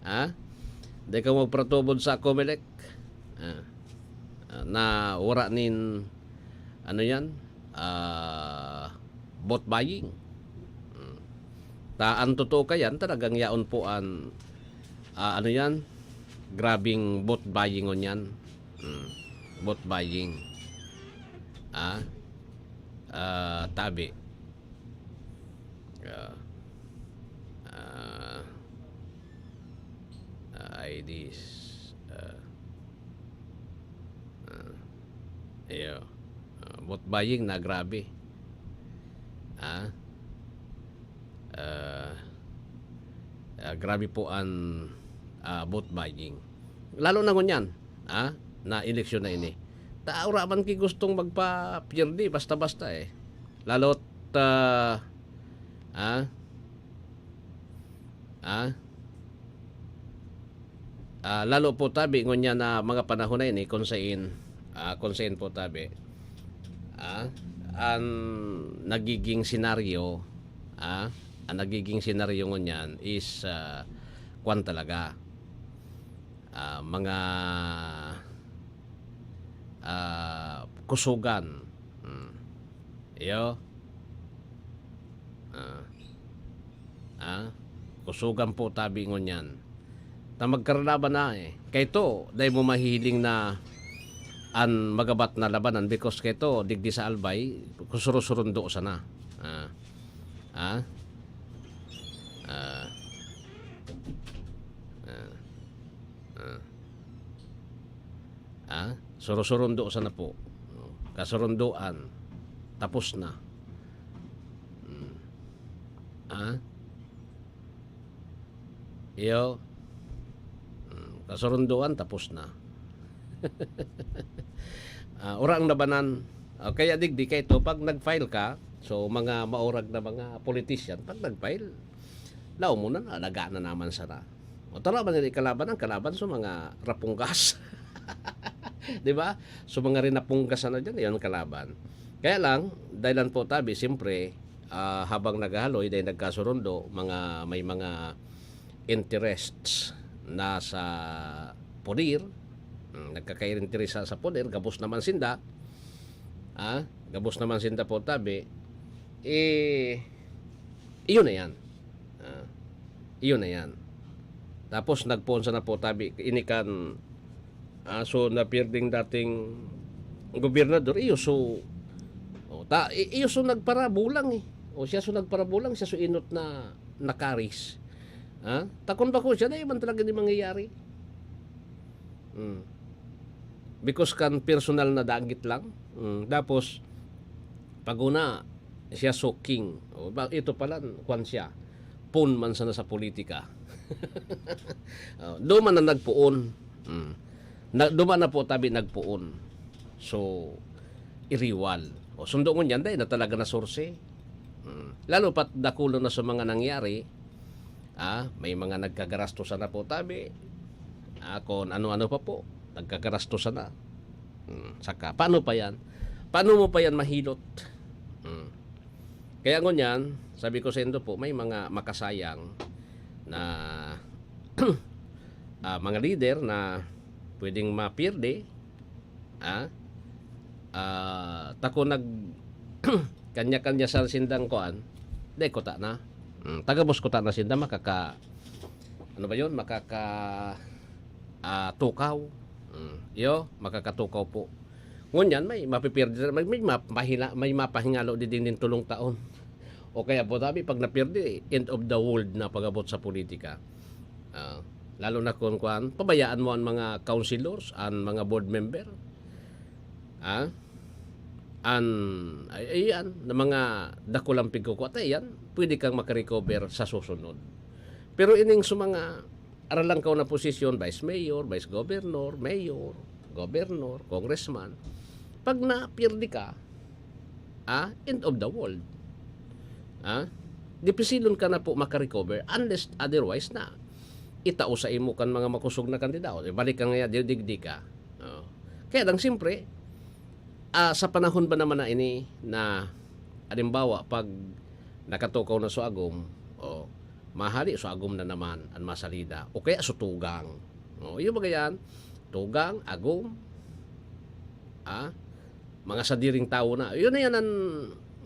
Ha? Di ka magparatubod sa Comelec. Ah. Ah, na wala nin, ano yan, ah, vote buying. Mm. Ta, ang totoo ka yan, talagang yaon po an, ah, ano yan, grabing vote buying ngunyan. Mm. Vote buying. Ah, ah, tabi. Ah, ah, ah, I Ds. Ah, ah, iyo. Ah, vote buying na grabe. Ah, ah, ah, grabe po an, ah, vote buying. Lalo na ngunyan, ah, na eleksyon na ini. Ta, wala man ki gustong magpa-pierde basta-basta, eh. Lalo't, ah, ah, ah, ah, lalo po tabi ngunyan na mga panahon na ini kung sain, ah, kung sain po tabi, ah, an nagiging senaryo, ah, an nagiging senaryo ngunyan is, ah, kwan talaga, ah, mga, ah, kusugan. Hmm. Iyo. Ah. Ah, kusugan po tabi ngunyan. Ta magkaralaban na, eh. Kaito, dai mo mahihiling na an magabat na labanan because kaito, digdi sa Albay, kusuro-surundo sana. Ah. Ah. Ah. Ah. Ah. Ah, suro-surundo sana po. No? Kasurundoan, tapos na. Hmm. Ah? Iyo. Hmm. Kasurundoan, tapos na. Ah, ora ang labanan. Ah, kaya digdi kaito, pag nag-file ka, so, mga maurag na mga politician, pag nag-file, laom mo na, nalaga na naman sana. O, tara man, kalaban ang kalaban sa mga rapunggas. Di ba? So, mga rinapunggas na dyan, yun ang kalaban. Kaya lang, dahilan po tabi, siyempre, ah, habang naghahaloy, dahil nagkasurundo, mga, may mga interests na sa poder, mm, nagkakainteresa sa poder, gabos naman sinda, ah, gabos naman sinda po tabi, eh, iyon na yan. Ah, iyon na yan. Tapos nagpoon sana po tabi, ini kan, ah, so napirding dating gobernador, iyo so, oh, ta, i-, iyo so nagparabulang eh. O siya so nagparabulang, siya so inot na nakaris. Ha? Takon ba ko siya na iban talaga di mangyayari? Hmm. Because kan personal na dagit lang. Hmm. Tapos, pag una, siya so king. O, ba, ito pala, kwan siya. Pun man sana sa politika. Oh, duman na nagpuon. Hmm. Na, duman na po tabi nagpuon. So, iriwal. O, sundo ngunyan, dahil na talaga na sorse. Hmm. Lalo pat dakulo na sa mga nangyari, ah, may mga nagkagarasto sana po tabi. Ah, kung ano-ano pa po, nagkagarasto sana. Hmm. Saka, paano pa yan? Paano mo pa yan mahilot? Hmm. Kaya ngunyan, sabi ko sa indo po, may mga makasayang na, ah, mga leader na pwedeng mapierde, ah, ah, tako nag-, kanya-kanya sa sindang kuan, dai kuta na. Mm, tagabos kuta na sinda makaka-, ano ba yun? Makaka-, ah, tukaw. Mm, iyo, makakatukaw po. Ngunyan, may mapipierde, may, may mapahila-, may mapahingalo di din, din tulong taon. O kaya po, tabi, pag napierde, end of the world na pag-abot sa politika. Ah, lalo na kung kuan, pabayaan mo ang mga councilors, ang mga board member. Ah, an, ay, ayan, na mga dakulang pigkukwat, ayan, pwede kang makarecover sa susunod. Pero ining sa mga aralangkaw na posisyon, vice mayor, vice governor, mayor, governor, congressman, pag napierde ka, ah, end of the world. Ha? Dipisilon ka na po makarecover unless otherwise na itao sa imo kan mga makosog na kandidato. Ibalik ka ngaya, didigdi ka. Oh. Kaya lang, siyempre, ah, sa panahon ba naman na ini na, halimbawa, pag nakatukaw na so agom, oh, mahali so agom na naman an masalida. O kaya so tugang. Oh, yung mga yan, tugang, agom, ah, mga sadiring tawo na. Yun na yan ang,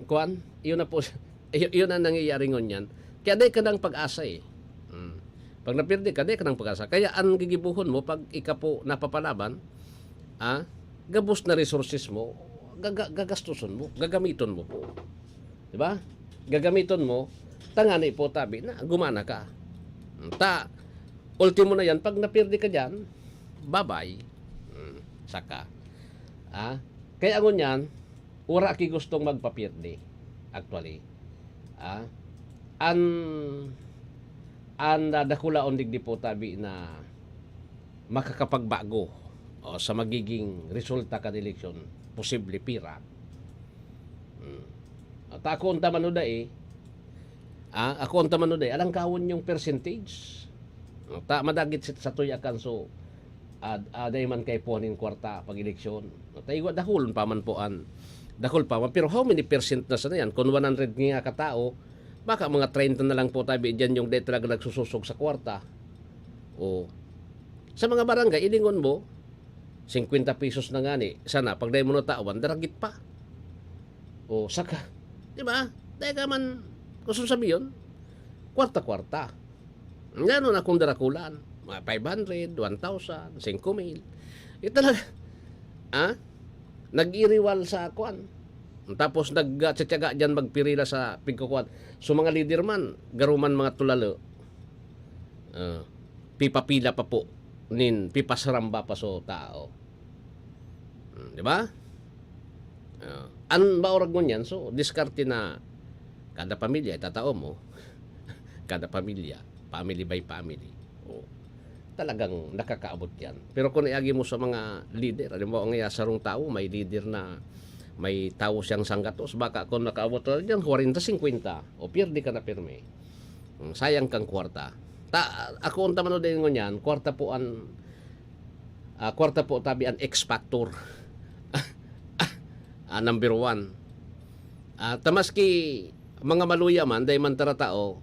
kuwan, yun na po, yun, yun ang nangyayari ngunyan. Kaya dai ka nang pag-asa eh. Hmm. Pag napirdi ka, dai ka nang pag-asa. Kaya ang gigibuhon mo, pag ika po napapalaban, ah, gabos na resources mo, gaga- gagastuson mo, gagamiton mo po. Di ba? Gagamiton mo, tangani po tabi na gumana ka. Ta, ultimo na yan, pag napirdi ka dyan, bye-bye. Hmm, saka. Ah, kaya ngunyan, wala ki gustong magpapirdi, actually. Ah, an, an, ah, dakulaon digdi po tabi na makakapagbago, o, sa magiging resulta kan eleksyon, posible pirak. Hmm. At ako unta man o dai, ah, ako unta man o dai, alangkawon yung percentage. Ta, madagit sit-, sa tuya kan so, ah, ah, dai man kaipuhan nin kwarta pag eleksyon. Ta, igwa, dakul pa man po an, dakul pa man. Pero how many percent na sana yan? Kung one hundred nga katao, baka mga treinta na lang po tabi diyan yung dai talaga nagsusosog sa kwarta. O, sa mga barangay, ilingon mo, singkwenta pesos na ngani, sana, pag dai mo natawan, daragit pa. O, saka, di ba? Dai ka man, kung sabi yun, kwarta-kwarta. Ngano na kung darakulan? Mga five hundred, one thousand, singko mil. Ito talaga, ah? Nag-iriwal sa kwan. Tapos nagtsatsaga diyan magpirila sa pigkukuan. So, mga lider man, garo man mga tulalo. Ah, pipapila pa po nin, pipasaramba pa so tao. Hmm, di ba? Ah, an maurag ngunyan, so, diskarte na kada pamilya, itatao mo. Kada pamilya, family by family. Oh, talagang nakakaabot yan. Pero kung iagi mo sa mga lider, halimbawa nga sarong tawo, may lider na may tawo siyang sanggatos, baka kung nakaabot na diyan, kwarenta, singkwenta, o pierde ka na pirmi. Hmm, sayang kang kwarta. Ta, ako ang tamano din ngunyan, kwarta po an, ah, kwarta po tabi an X factor. Ah, number one. Ah, ta maski mga maluya man, dai man taratao,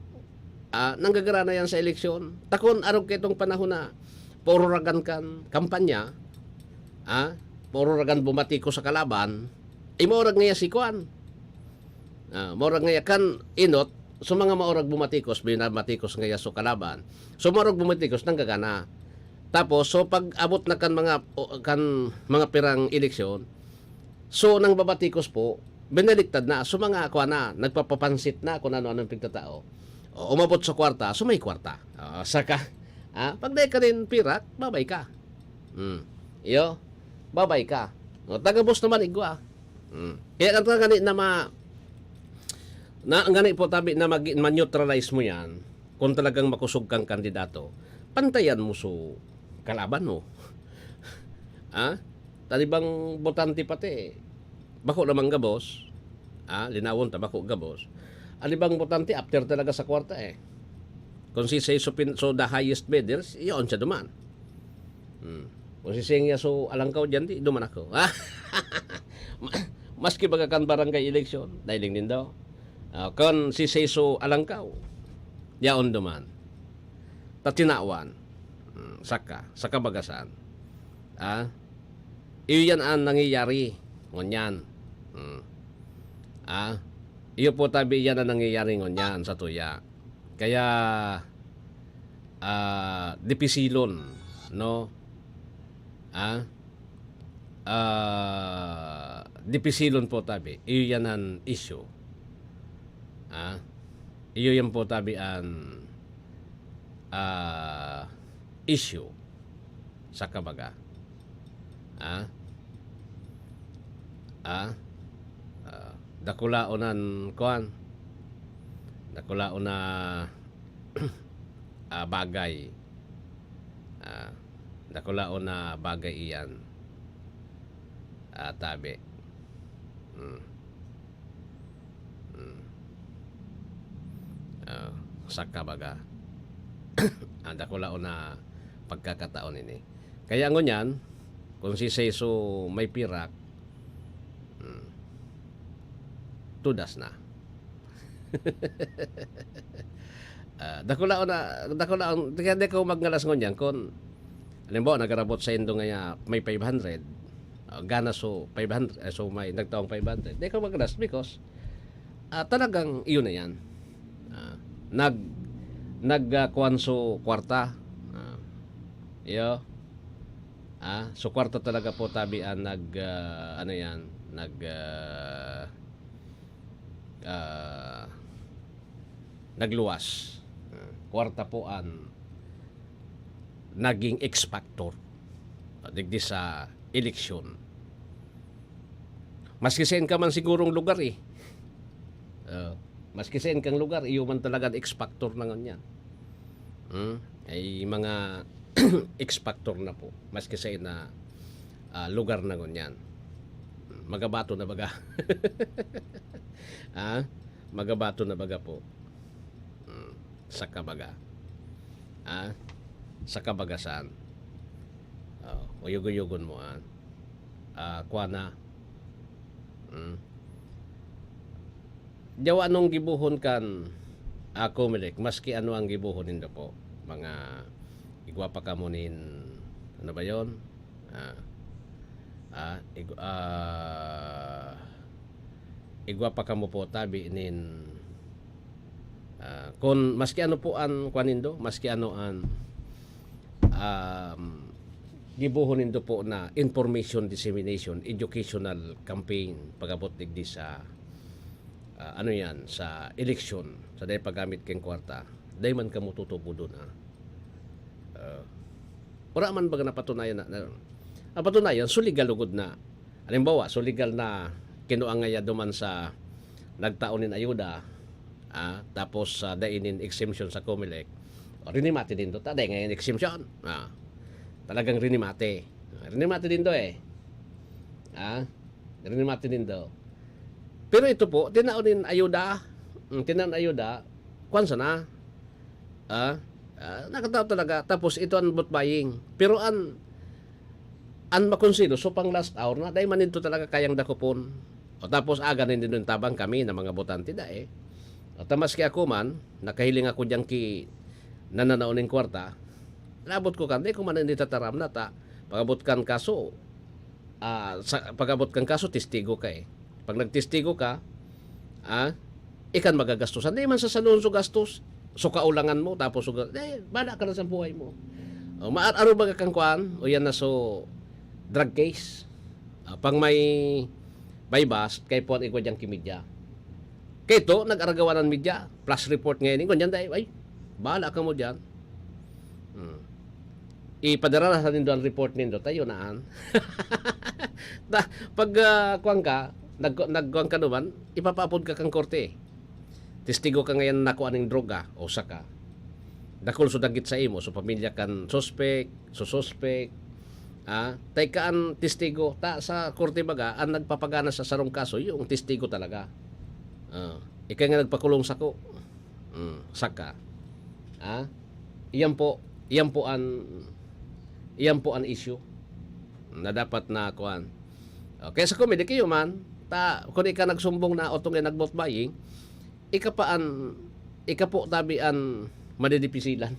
ah, nanggagara na yan sa eleksyon. Ta kun arog kaitong panahon na paururagan kan kampanya, ah, paururagan bumatikos sa kalaban, eh, maurag ngaya si kuan. Ah, maurag ngaya kan inot, so mga maurag bumatikos, binamatikos ngaya so kalaban. So maurag bumatikos, nanggagana. Tapos, so pag abot na kan mga, o, kan mga pirang eleksyon, so nang babatikos po, binaliktad na. So mga kuan na, nagpapapansit na kung ano-ano ang pigtatao. O, umabot sa kwarta, so may kwarta. Ah, saka, ah, pag dai ka rin pirak, babay ka. Hmm. Iyo, babay ka. O, tagabos naman igwa. Hmm. Kaya kan gani na ma-, na, gani po tabi na mag-, ma-neutralize mo yan, kung talagang makusog kang kandidato, pantayan mo so kalaban mo. Ah? Ta di bang botante pati, bako naman gabos. Ah, linawon ta, bako gabos. An ibang botante, after talaga sa kwarta eh. Kung si Seiso pin-, so the highest bidders, iyon siya duman. Hmm. Kung si Sengya so alangkaw diyan, di duman ako. Ma-, maski baga kan barangay election, dailing din daw. Ah, kung si Seiso alangkaw, yaon duman. Ta tinawan. Hmm, saka, sa kabagasan. Ah, iyo yan ang nangyayari ngunyan. Hmm. Ah, iyo po tabi yan ang nangyayari ngunyan sa tuya. Kaya, ah, dipisilon, no? Ah, ah, dipisilon po tabi. Iyo yan ang issue. Ah, iyo yan po tabi ang, ah, issue sa kabaga. Ah? Ah? Ah, dakulaon an kuan. Dakulaon na, ah, bagay. Ah, dakulaon na bagay iyan. Ah, tabi. Hmm. Hmm. Ah, saka baga, ang dakulaon na pagkakataon ini. Kaya ngunyan, kung si Seso may pirak, hmm, tudas na. Ah, dakulaon na, dakulaon, kaya di ko magngalas ngunyan kung, halimbawa, nagarabot sa indo ngaya may five hundred, ah, gana so five hundred, eh, so may nagtaong five hundred, di ko magngalas because, ah, talagang iyon na yan. Ah, nag-, nag-, ah, kuwan so kwarta. Ah, iyo. Ah, so kwarta talaga po tabi ang nag-, ah, ano yan, nag-, ah, ah, nagluwas. Ah, kwarta po ang naging X factor, ah, digdi sa eleksyon. Maski saan ka man sigurong lugar eh. Ah, maski saan kang lugar, iyo man talaga ang X factor na ngunyan. Hmm? Ay mga X factor na po. Maski saan na, ah, lugar na ngunyan. Magabato na baga. Ah, magabato na baga po. Hmm. Sa kabaga. Ah, sa kabagasan. Oh, uyog-uyogon mo, ah. Ah, kwa na. Hmm. Yawa anong gibohon kan, ah, Comelec, maski ano ang gibohon nindo po. Mga igwa pa kamo nin, ano ba yon? Ah, ah, ig-, ah, igwa pa kamo po tabi nin, ah, kun maski ano po an kwan nindo, maski ano an, um, gibohon nindo po na information dissemination, educational campaign, pag-abot digdi sa, ah, ano yan, sa eleksyon, sa dahil paggamit kayong kwarta, dahil man kamo tutubo doon, ah. Ah, wala man baga napatunayan na, na, napatunayan, so legal lugod na. Halimbawa, so legal na kinuha ngaya duman sa nagtao nin ayuda, ah, tapos, ah, dai nin exemption sa Comelec, o, rinimate nindo, ta dai ngayon exemption. Ah, talagang rinimate. Ah, rinimate nindo eh. Ah, rinimate nindo. Pero ito po, tinaon nin ayuda, mm, tinaon ayuda, kwan sana, ah, ah, nakatao talaga. Tapos ito ang vote buying. Pero an, an makonseho, so pang last hour na, dai man ito talaga kayang dakopon. O tapos aga na din tabang kami na mga botante, dai. O ta maski ako man, nakahiling ako dyan ki nananao ning kwarta, labot ko kan, di ko man hindi tataram na ta, pag-abot kan kaso, ah, sa, pag-abot kan kaso, testigo ka eh. Pag nagtestigo ka, ah, ikan magagastusan. Di man sa salon so gastos, so kaulangan mo, tapos so ga-, eh, bala ka na sa buhay mo. O, maar-, aro baga kang kuan, o yan na so drug case. Ah, pag may, may bust, kay puan igwa diyang kimidya. Kay ito, nag-aragawan ang media, flash report ngayon, ngunyan dahil, ay, bahala ka mo dyan. Hmm. Ipadara na sa nindo ang report nindo, tayo na an. Ta-, pag, ah, kuwan ka, nag-, nagkuwan ka naman, ipapaapod ka kang korte. Testigo ka ngayon na kuan ning droga, o saka. Dakul so dagit sa imo, so pamilya kan suspek, so suspek. Ah, tay ka an testigo, ta sa korte baga, an nagpapagana sa sarong kaso, yung testigo talaga. Ah, ika nga nagpakulong sako. Mm, saka. Ah, iyan po, iyan po an, iyan po an issue na dapat na kuan. Okay, sa komedi kayo man, ta, kung ika nagsumbong na o tungay nag-vote buying, ika pa an, ika po tabi an madidipisilan.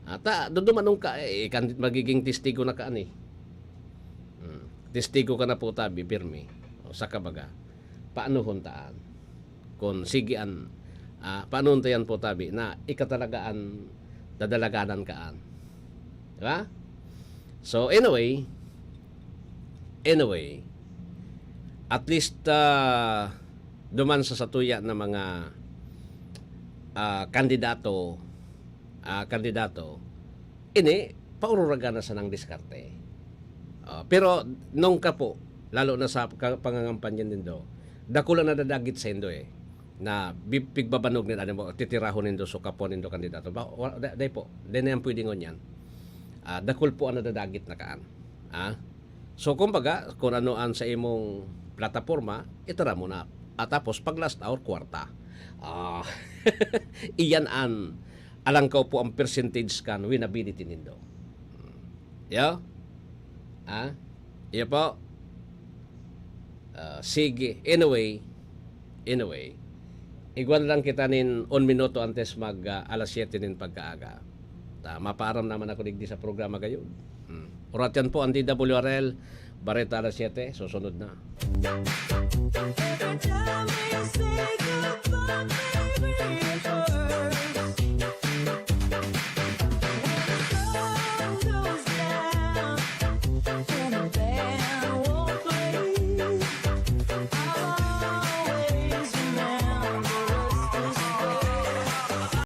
Ah, ta, dudumanong ka, eh, ika magiging testigo na ka ani. Hmm. Testigo ka na po tabi, pirmi. O, saka baga, paano huntaan? Kung sige an, ah, paano huntayan po tabi na ika talaga an dadalaganan ka an? Di ba? So, anyway, anyway, at least, ah, duman sa satuya na mga, ah, kandidato, ah, kandidato, ini, paururagan na sanang diskarte. Ah, pero nung ka po, lalo na sa ka-, pangangampanya nindo, dakula na dadagit sa indo eh, na bi-, pigbabanog nin, ano mo, titirahon nindo, so kapwa nindo kandidato. Ba, wa-, da-, dai po, dai na yan pwede ngunyan. Ah, dakul po ang nadadagit na kaan. Ah? So, kumbaga, kung ano ang sa imong plataporma, itara mo na. At tapos, pag last hour, kwarta. Ah, iyan an, alangkaw po ang percentage kan winability nindo. Hmm. Yo? Ah? Iyo po? Ah, sige. Anyway, anyway, igwa na lang kita nin un minuto antes mag, ah, alas siyete nin pagkaaga. Ta, mapaaram naman ako digdi sa programa gayon. Hmm. Urat yan po ang D W R L, Bareta alas siyete, susunod na.